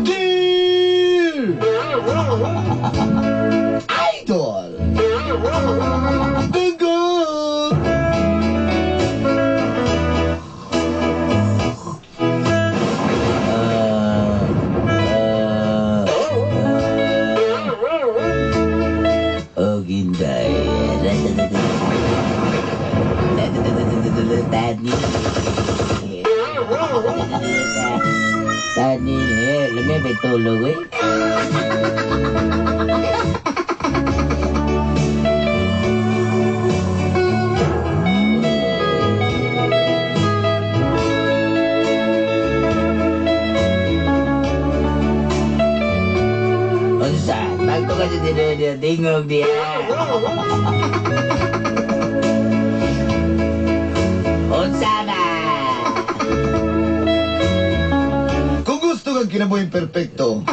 Dear Idol Dugo. Oh, Ginday. Tani. Tani, eh, lami may tulog eh. Unsa? Tagto kasi dia tingog dia. Unsa ba? Kung gusto kang kinabuhing perpekto,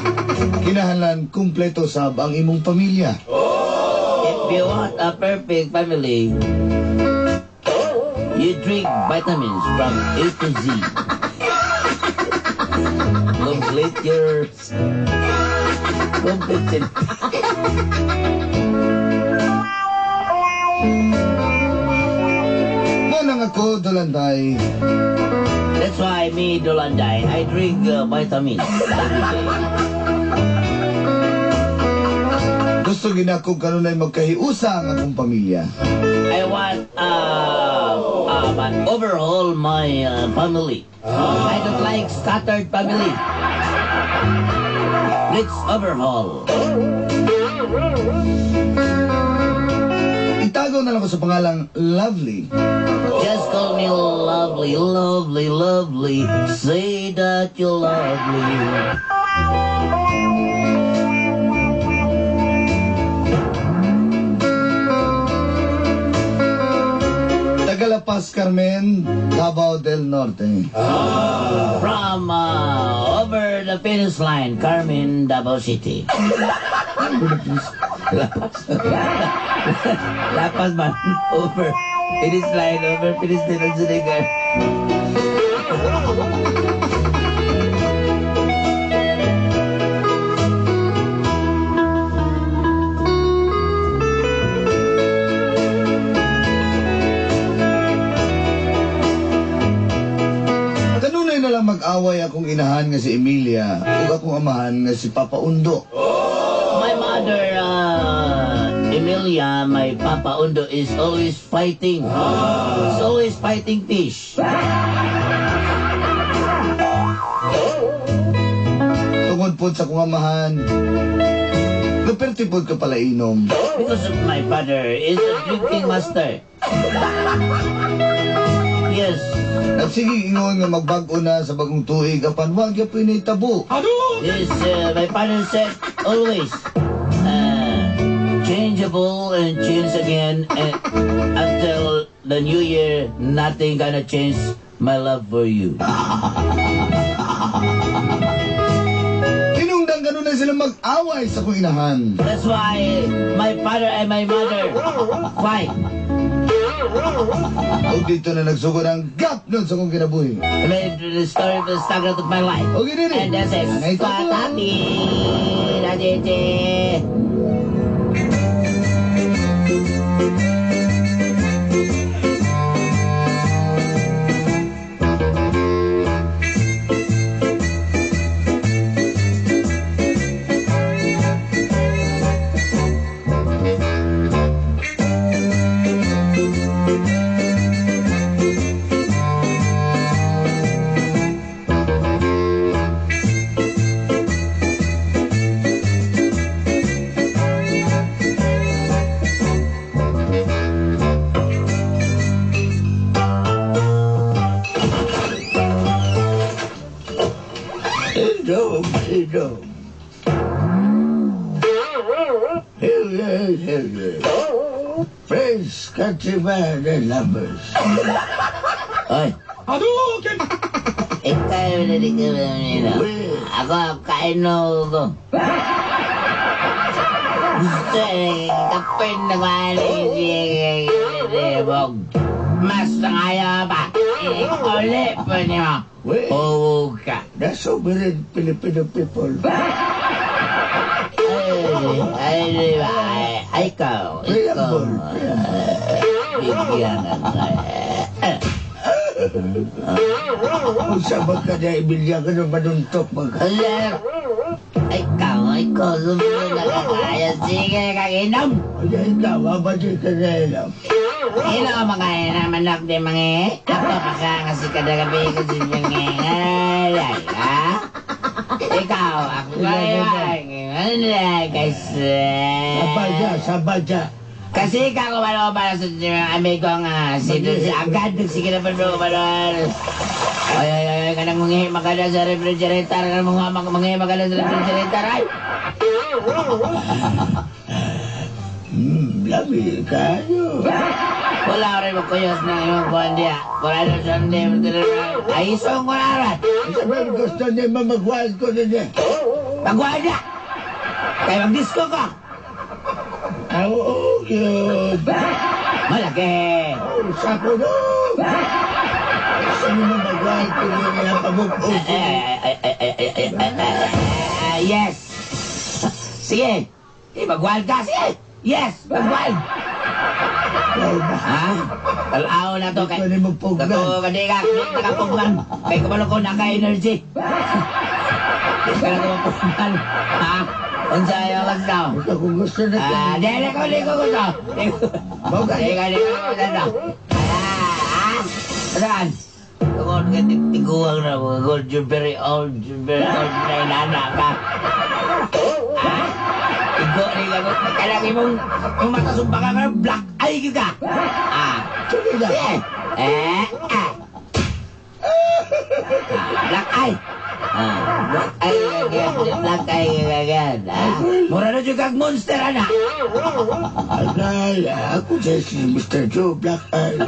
kinahanglan kumpleto sab ang imong pamilya. If you want a perfect family, you drink vitamins from A to Z. Complete your complete it. Mo nang ako, Dolanday. That's why me, Dolanday, I drink vitamins every day. Gusto ginako kanunay magkahiusa ang akong pamilya. I want overhaul my family. I don't like scattered family. Let's overhaul. Itago na lang ko sa pangalang Lovely. Just call me lovely, lovely, lovely. Say that you're lovely. Tagalapas Carmen, Davao del Norte. From over the finish line, Carmen, Davao City. Lapas. Lapas man. Over. Finish line, over finish line ang sinigar. Kanunay na lang mag-away akong inahan nga si Emilia ug akong amahan nga si Papa Undo. My mother, Emilia, my Papa Undo is always fighting. He's always fighting fish. Tungod pod sa akong amahan, Luperti pod ka pala inom. Because of my father is a drinking master. Yes. Nagsige ingon nga magbag-o na sa bagong tuig apan wag gyud pinitabo. Yes, my father said always changeable and change again, and until the new year, nothing gonna change my love for you. Hinungdan kanunay sila mag-away sa akong inahan. That's why my father and my mother fight. Ug dito na nagsugod ang gap nun sa akong kinabuhi. I made the story of the start of my life. Okay, dili. And that's it. Nanay ko. Patapi. Nadete. Stay healthy. Friends, countrymen, and lovers. Oy, Hadouken! Ikaw na di ka ba? Uy. Ako, kain na ko. Gusto eh, kapin na kuha. Mas nangayaw pa. Uli pa niyo. Uy. Oo ka. The sovereign Filipino people. Ay, ay, ay, ay, ikaw, ikaw. Preamble, Bigyan ako. Kung sa ka niya, ibilya ka na manuntok mag. Ikaw, ikaw, sumunod na kakaya. Sige, kaginom. Ay, ikaw, abadi ka na ilam. Ino mga manok di mga ako pa kasi kada gabi ko si mga ay ha. Ikaw, ako ay guys. Sabadya, sabadya. Kasi ikaw kumalo para sa mga amigo nga si si agad sige na pa kumalo. Ay ay ay kanang mangihi maganda sa refrigerator, kanang mga mangihi maganda sa refrigerator, ay. Lami kayo. Wala rin mo kuyos ng imong kuan diya. Wala na Sunday, ay isong ko na rin. Sabi gusto niya mamagwal ko niya. Pagwal niya! Kaya mag-disco ko! Ah, oo, yun. Malaki! Oh, sako no. Gusto niya mamagwal ko niya pamukot. Ay, ay, ay, ay, ay, ay, ay, ay, ay, yes! Sige! Eh, magwal ka! Sige! Yes! Magwal! Ha? Talaw na to kay. Gusto niya magpugnan. Kato, kadi ka, nakapugnan. Kay kumalo ko, naka-energy. Di ka na kumapugnan. Ha? Unsa yung gusto? Ikaw kung gusto na Ah, dili ko, di ko gusto. Di ko, di ko, di ko gusto. Ah, saan? Tungod ka, tiguang na mo. God, you're very old na inana ka. Ah? Igo ni ka. Kailangan imong, imong matasumpa ka, black eye ka. Ah. Sige na. Sige. Eh, ah. Ah, black eye. Ah, black eye again. Black eye again. Ah. Mura na juga kag monster, ana. Agay, ako siya si Mr. Joe Black Eye.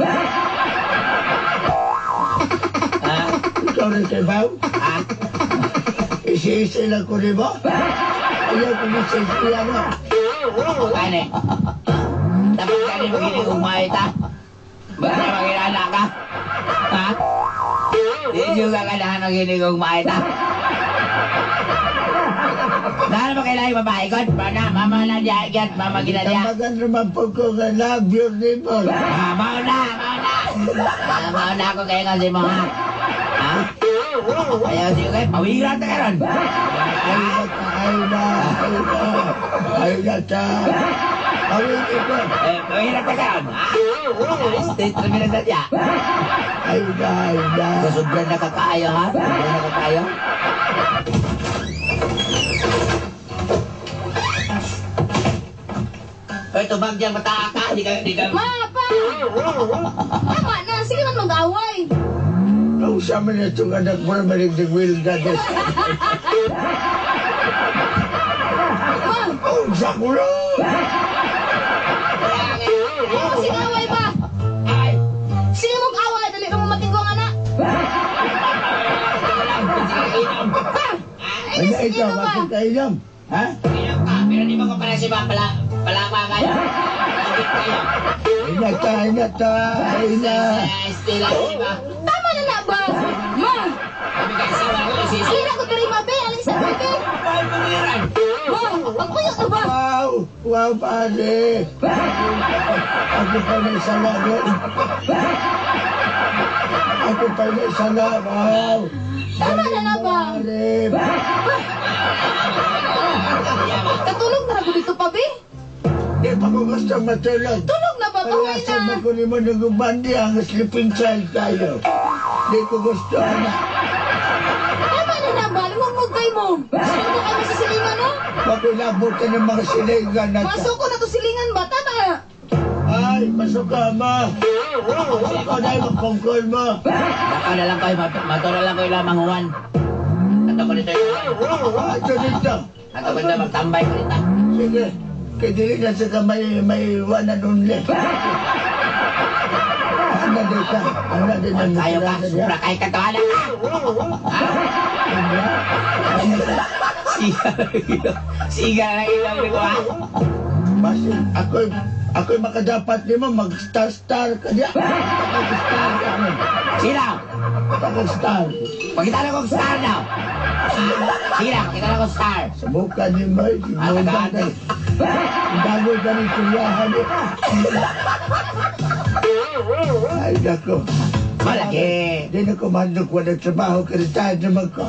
Ah, Ikaw rin kay Bob? ah. Isi-isi lang ko rin ba? Ayaw ko isi-isi ano. Kani. Dapat kani maginig umay ta. Basta magilala ka. Ha? Di juga ka na maginig umay ta. Dahil ba kailangan babae ko? Mana, mama na diya, yan, mama gina diya. Tambagan naman po ko nga love your neighbor. Ah, mao na, mao na. Ah, mao na ako kayo kasi mo, ha? Ha? Ayaw siyo kayo, pawira ta karon. Ay na, ay na, ay na. Ay na ta. Awin ko. Eh, pawira ta karon, ha? Straight na sa diya. Ay na, ay na. Sobrang nakakaayo, ha? Sobrang nakakaayo. Ay, tubag dyan, mataa ka. Di ka, di ka. Ma, pa! Tama na, sige man mag-away. Nausa man na itong anak mo na maligdig will goddess. Ma, Oh, sakulo! sige away ba? Ay! Sige mag-away, dali ka mo matinggo anak. Pa! Ay, Ay, sige ikaw, na ba? bakit kayo yan? Ha? Inom ka, pero di mo ko pala si pala, palakpa kayo. Higit kayo. Ay na ta, ay na ta, ay na. Eh, still lang, di ba? Tama na na ba? Ma! Sabi kayo sa wala ko, isisi. Alin ako diri ma, be? Alin sa be? Ay, pangiran! Ma, pagpuyo na ba? Wow! Wow, pare! Ako pa na sala, no? Ako pa na sala, wow! Tama na na ba? Pare! Katulog na ako dito pa, be? Di pa ko gusto matulog. Tulog na ba? Pahuwi Palasan na. mo ko ni mo nagubandi ang sleeping child tayo. Di ko gusto, anak. Tama na na ba? Lungog kay mo. Suko kayo sa silingan, no? Makilabutan ng mga silingan na. Masuko na to silingan ba? Tama na. Ay, pasok ka, ma. Pasok ka dahil magpungkol mo. Baka na lang kayo, mato na lang kayo lamang Juan. Ato ko dito. Ah, ito dito. Ato ko dito, magtambay ko dito. Sige. Kay dili na sa kamay may one and only. Ana di ka. Ana di na. Kayo ka, sobra kay katoana ka. Siga na ilaw. Siga na ilaw ni ko, ha? Basin, ako'y makadapat nimo mag-star-star ka diya. Mag-star ka man. Sino? Mag-star. Pakita na kong star daw. Sige na, pakita na kong star. Sa mukha ni Mike, Ah, tagaan. Bago ka ni Kuyahan eh. Ay, nako. Malaki. Di na ko mandok wala trabaho, retired naman ko.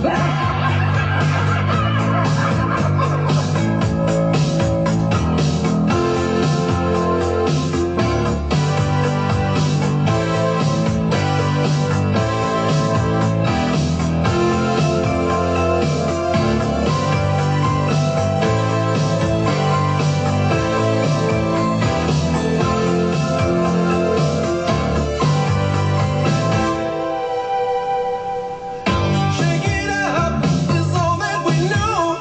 Shake it up is all that we know.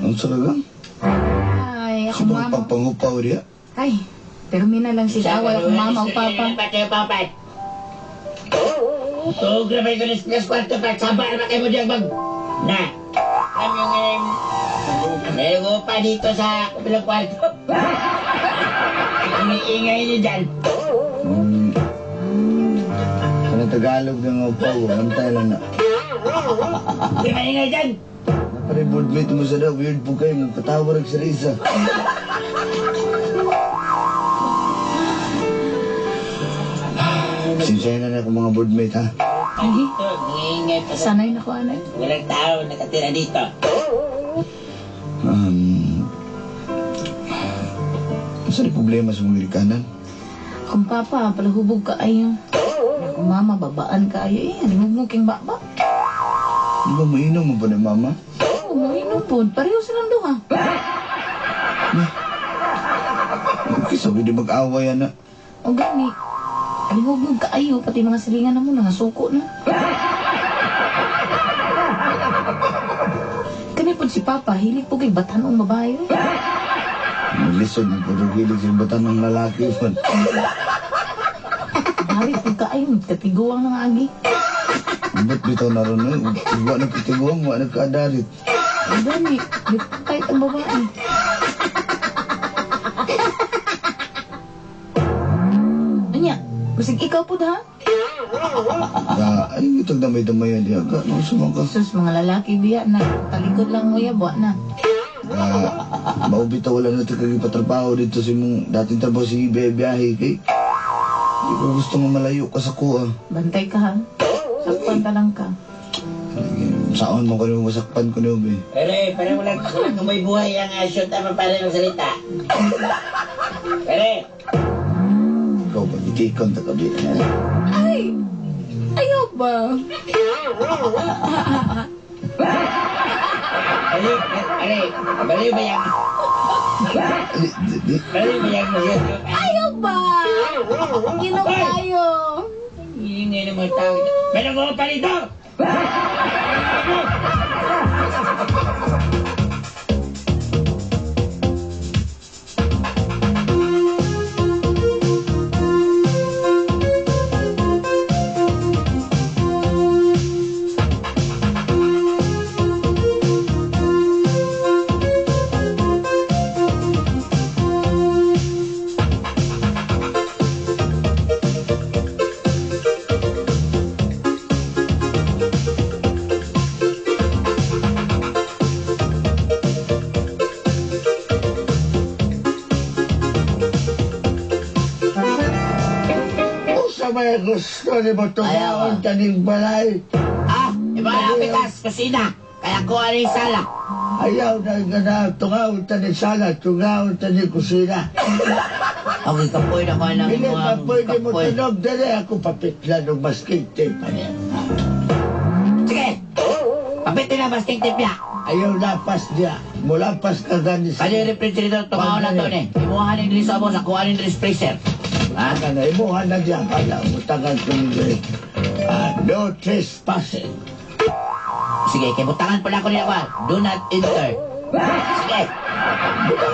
Ang saragang? Ay, ako Sa mga mama. pagpangupaw diya. Ay, pero mina lang sila. Away akong mama o papa. Pati papa. Tuog na ba ito ng kwarto pa? Saba na kayo mo diyang mag... Na. Kami yung ngayon. May pa dito sa kabilang kwarto. Iniingay niyo dyan. Kanang Tagalog ng upaw, antay lang na. Hindi maingay dyan. Pare board mate mo sa daw, weird po kayo, magpatawa rin sa Risa. Sinsaya na na ako mga board mate ha. Ay, Iniingay pa. sanay na ko, anay. Walang tao nakatira dito. Saan yung problema sa mga likanan? Kung papa, palahubog ka ayo. Kung mama, babaan ka ayo. Eh, ano king baba? Di ba mainom mo ba ni mama? Oo, mainom po. Pareho silang duha. Okay, sabi di mag-away ana. O gani. Alihugog ka ayo, pati mga silingan na mo, nangasuko na. Kani po si Papa, hilig po kay batanong babae. Eh. Lisod mo po hilig sa batan ng lalaki. Hari po kaayo, katiguang na nga agi. Ba't bitaw na ron eh? Wa nagkatiguang, wa nagkaadarit. O gani, di kahit ang babae. Anya, basig ikaw po ha? Ka, ay, itag damay-damay yan diya. Ka, no, sumang ka. Sus, mga lalaki biya na. Talikod lang mo ya, buwa na. Ka, maubitaw wala na ito kagipatrabaho dito sa imong dating trabaho sa biyahe kay. Hindi ko gusto nga malayo ka sa kuha. Bantay ka ha. Sakpan ka lang ka. Saan mo ko nung masakpan ko niyo, be? Pere, pare walang walang buhay ang shoot ama para ng salita. Pere, Ikaw ba, itikon ta kabi. Ay! Ayaw ba? baliw, pare, baliw ba yung, Di, baliw ba yung, Ayaw ba? Ginom tayo. Ingay ng mga tao. Meron ko pa rito! Usa may gusto ni mo tungaon taning balay. Ah, iba na pitas, kusina. Kaya kuha na yung sala. Ayaw na nga na tungaon taning sala, tungaon taning kusina. Okay, kapoy na kuha ng Hindi mga pa pwede mo kapoy. tunog dali ako papitlan ng masking tape. Ano? Sige! Papitin na masking tape niya. Ayaw lapas niya. Mulapas ka gani sa... Kanya yung refrigerator, tungaon na to ni. Imuha ni Dris Abo sa kuha ni Dris freezer. Ha? Ano na, imuha na diya. Kala, mutagan ko ni Ah, no trespassing. Sige, kay butangan pala ko niya ba? Do not enter. Sige.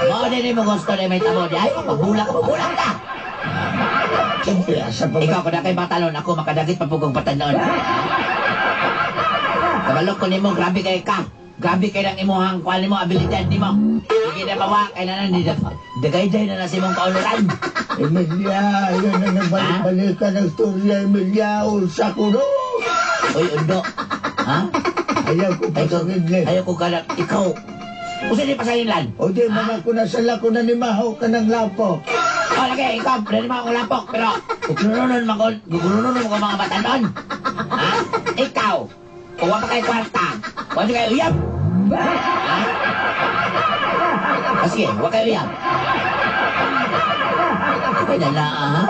Mao din mo gusto na may tabo di ay magbulak ka, magbulak ka. Siyempre, asa pa Ikaw kung na kay batalon ako makadagit pa pugong batanon. Kabalok ko nimo, grabe kay ka. Grabe kay nang imuhang kuan nimo, abilidad nimo. Sige na mawa kay na nang dagayday na na sa imong kaunuran. Emilia, yun ang nagbalik-balikan ng storya, Emilia, ulsa ko no. Uy, undo. Ha? Ayaw ko pa sa ngidlin. Ayaw ko galak ikaw. Usa di pasahinlan. O di, mga ko na sala ko na ni Maho ka ng lapo. Oh, lagi, ikaw, pwede mo akong lapok, pero gugulunon man ko, gugulunon ko mga batanon. Ha? Ikaw, kung wala pa kayo kwarta, wala kayo uyab. Ha? Ah, sige, wala kayo uyab. Okay na na, ha?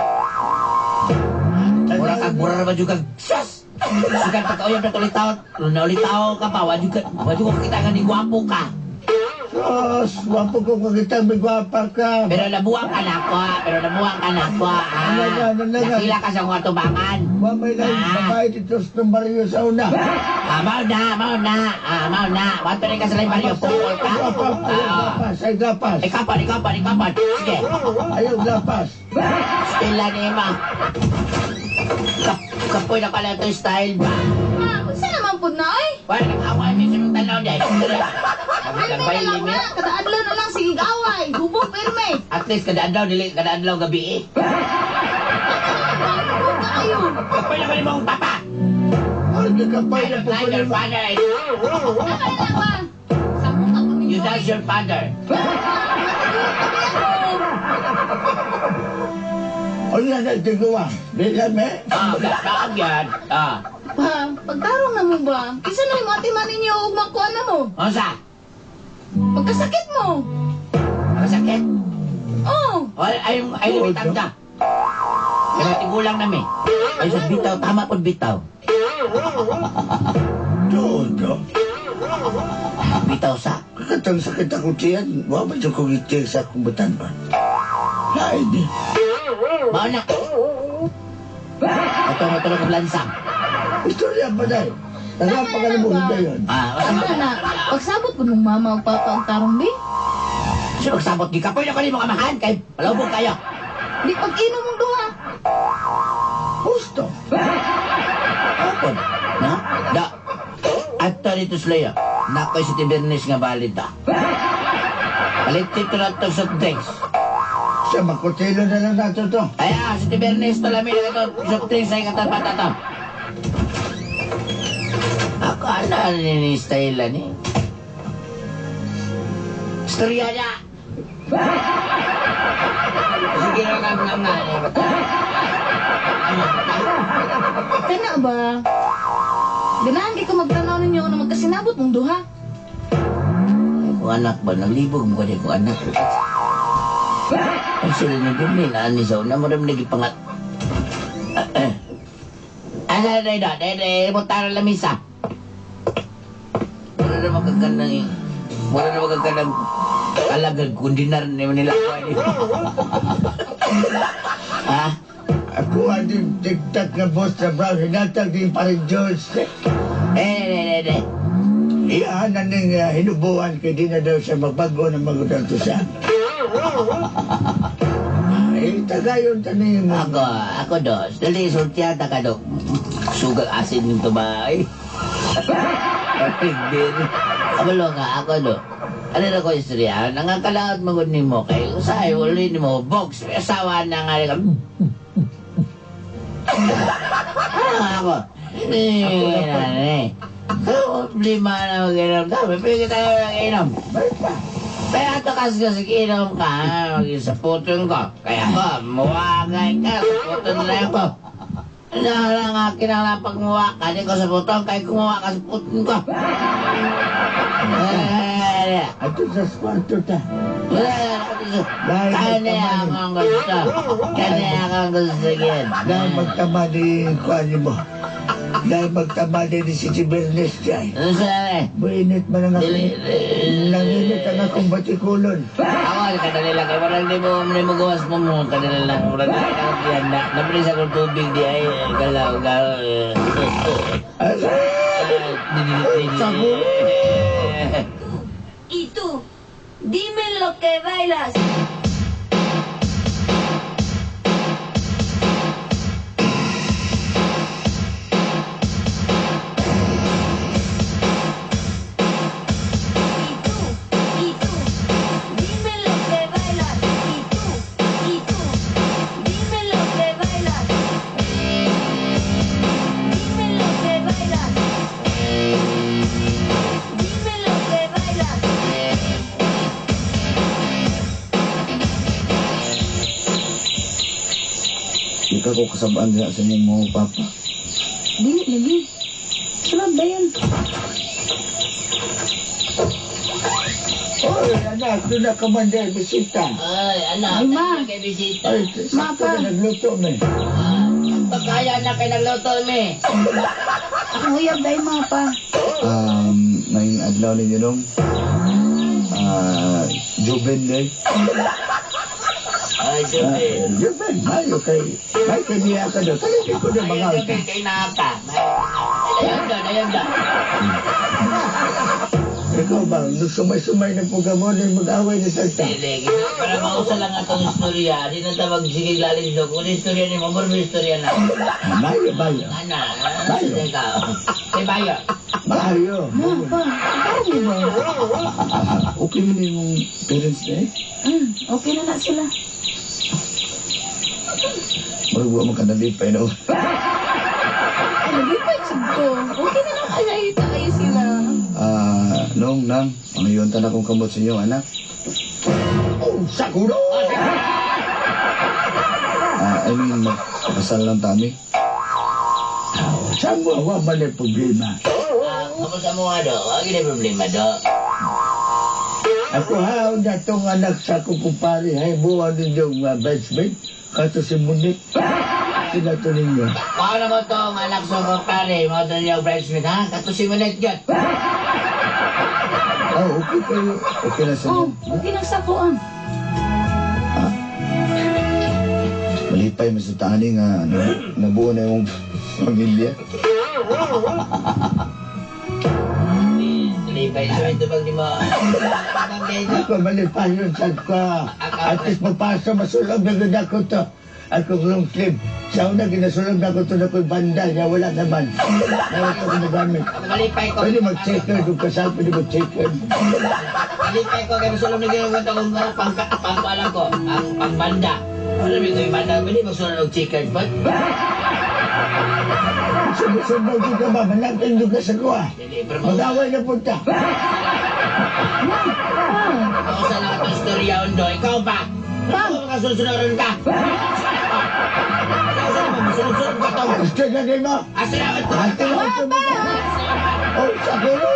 Mura kag, mura naman juga, sus! Sugan pagka-uyab na tuloy tao, na ulit tao ka pa, wadyo ko kita nga ni gwapo ka. Sus, wapo ko kakita, may gwapa ka. Pero nabuwang ka na ako, pero nabuwang ka na ako, ha? Ano na, ano na, Nakila ka sa mga tubangan. Wa may laing babae dito sa baryo sa una. Ah, mao na, mao na, ah, mao na. Wato rin ka sa laing baryo, pungkol ka. Ayaw Ah, lapas, ay lapas. ikaw pa, ikaw pa, ikaw pa. Sige, Ayaw lapas. style ni ma. Kapoy na pala ito style ba? Ma, unsa naman pud na oy? Wala nang away, minsan yung tanaw niya. Ano na lang na, kada adlaw na lang sige away, hubog pirme. At least kada adlaw, dili, kada adlaw gabi eh. Hubog kaayo. Kapoy na pala mong papa. Ay, kapay I na don't po like your father. Ano na ba? Sa mukha ko ninyo. You touch your father. Ano na nagtigawa? Di lang eh. Ah, bakit yan? Ah, Pa, pagtarong na mo ba? Kisa na yung ate man ninyo ug makuha na mo. unsa? Pagkasakit mo. Masakit? Oh, Ay, ay, ay, limitan ka. Kaya tigulang nami. Ay, sa bitaw, tama po bitaw. Doon, do. Bitaw sa. Kakatang sakit ako tiyan. Wa ba dyan kong itiyan sa akong batan ba? Lain eh. Mao na. Ito nga tulog ang lansang. Istorya ba dahil? Tama pa ka na mo yun. Ah, tama na. Pagsabot ko nung mama ug papa ang tarong bi. Siya magsabot, di kapoy na ko ni mga amahan, kay palubog kayo. Di pag inom mong duha. Gusto. Apon. Na? Da. Ato dito sila. Nakoy si Tibernis nga valid da. Palit dito na itong soft drinks. Siya, makutilo na lang nato to. Ay, ah, si Tibernis to lamin na ito soft drinks ay katapata to. Ako, ano ni style ni? Istorya niya. Sige lang nga nga nga. Kana ba? Ganahan kay ko magtanaw ninyo na magkasinabot mong duha. Ay, kung anak ba, naglibog mo ka kung anak. Ang sila ni Dumi na ani sa una mo rin nagipangat. Asa na ito? Dahil punta na lamisa. Wala na magagandang wala na magagandang kalagag kundi na rin nila ko. Ha? Ako ang din TikTok na boss na Brown. Hinatag din pa rin George. Eh, eh, eh, eh. Iyahan na ning hinubuan kay di na daw siya magbago ng magulang to siya. Ay, tagayon tanin mo. Ako, ako dos. Dali, sultiata ka do. Sugang asin yung tumae. Hindi. Kabalo nga, ako do. Ano na ko istorya? Nangakalaot mo gud nimo kay usahay uli nimo box. May asawa na nga ka. Ano nga ako? Eh, ano eh. Problema na mag-inom ka. Pwede kita mag-inom. Kaya ito kasi kasi inom ka, sa putong ko. Kaya ko, muwagay ka, sa putong na ako. Ano lang nga kinahanglan pag muwa ka, di ko sa putong, kaya kumuha ka sa putong ko. Eh, Ato sa kwarto ta. Kani akong gusto. Kani akong gusto gid. Dahil magtama ni kuan mo. Dahil magtama ni si Bernes siya. Ano sabi? Buinit man ang Dili, akong, nanginit ang akong batikulon. Ako, kadali lang. Kaya walang di mo gawas mo mo. Kadali lang. Walang di mo tiyanda. Nabili sa akong tubig di ay galaw, galaw. Aray! Sagulo! Y tú, dime lo que bailas. Y tú, dime lo que bailas. Y tú, dime lo que bailas. Dime lo que bailas. Dime lo que bailas. Di ka ko kasabaan diha sa imong mga papa. Dili lagi. Sulod ba yun? Oy, anak, doon na ka man dahil bisita. Ay, anak, Ay, ma. kay bisita. Ay, sakto Ma, pa. na nagluto me. Pagkaya na kay nagluto mi. Ang uyab dahil mga pa. May adlaw ninyo nung Joven day. Ay, Joven. Joven, mayo kay may kay niya ka daw. Kaya di ko na Ay, mga Joven, kay naka. Ayun doon, ayun doon. Ikaw ba, nung sumay-sumay na po ka mo, na mag-away na sa ta. Dili, para mausa lang atong istorya. Di na ta magsigig lalim do. Kung istorya ni mo, more istorya na. Mayo, mayo. Ana, Bayo. sige ka. Kay Bayo. Mayo. Ma, pa. Ikaw mo ba? Okay mo na yung parents na eh. Okay na na sila. Murag wa man ka nalipay no. Ay, nalipay jud ko. Okay na lang kaya tayo sila. Nung, nang, ang iyon tan akong kamot sa inyo, anak. Oh, sakuro! I mean, magpakasal lang tami. Sa mo, wa man ay problema. Kamusta mo nga do? Wag na problema do. Ako ha, na tong anak sa akong kumpare, hay buwan ninyong bridesmaid, kato si Monique. Sila to ninyo. Paano mo tong anak sa kumpare? Mo to niyo bridesmaid ha? Kato si Monet yun. Oh, okay kayo. Okay na sa Oh, inyo. okay lang sa kuan. Malipay mo sa tani nga nabuo na yung pamilya. Lipay sa ito pag di mo. Ako malipay yun sa ka. At least mapasa masulog na gud ako to. Ako long sleeve. Sa una ginasulog na ko to na ko'y bandal niya wala naman. Wala ko ginagamit. Malipay ko. Pwede mag-checker kung kasal, pwede mag-checker. Malipay ko kay masulog na ginawa ko kung pangkualam ko. Ang pangbanda. Wala mo yung banda. Pwede magsulog og chicken but Sumbong ka ba? Managin ka sa kuha. Dili, pero Mag-away na punta. mausa lang itong istorya, Ondo. Ikaw ba? Pa! Ikaw ba kasunod-sunoran ka? Sunod-sunod ka to. Gusto na din mo. Asa na ito? Ate mo ito mo. Oh, sakuro!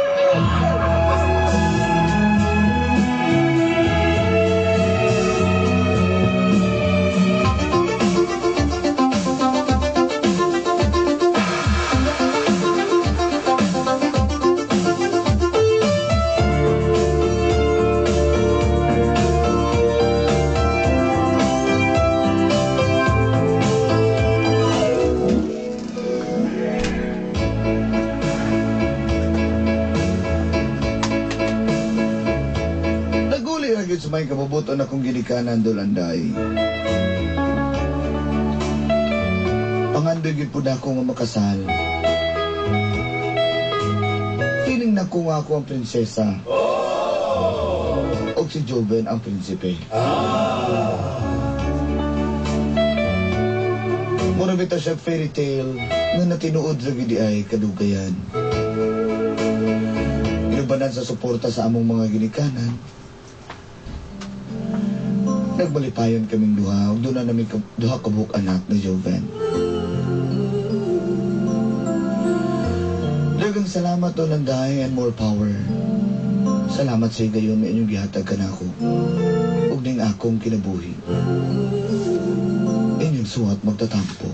Naguli ra gyud sa may kabubuton akong ginikanan dolanday. Pangandoy gyud pud ako nga makasal. Feeling na ko nga ako ang prinsesa. Og si Joven ang prinsipe. Mura bitaw siya fairy tale nga natinuod ra gyud ay kadugayan. Inubanan sa suporta sa among mga ginikanan. Nagbalipayon kaming duha ug doon na namin duha ka buok anak ni Joven. Daghang salamat Dolanday and more power. Salamat sa higayon nga inyong gihatag kanako ug ning akong kinabuhi. Inyong suwat magtatampo.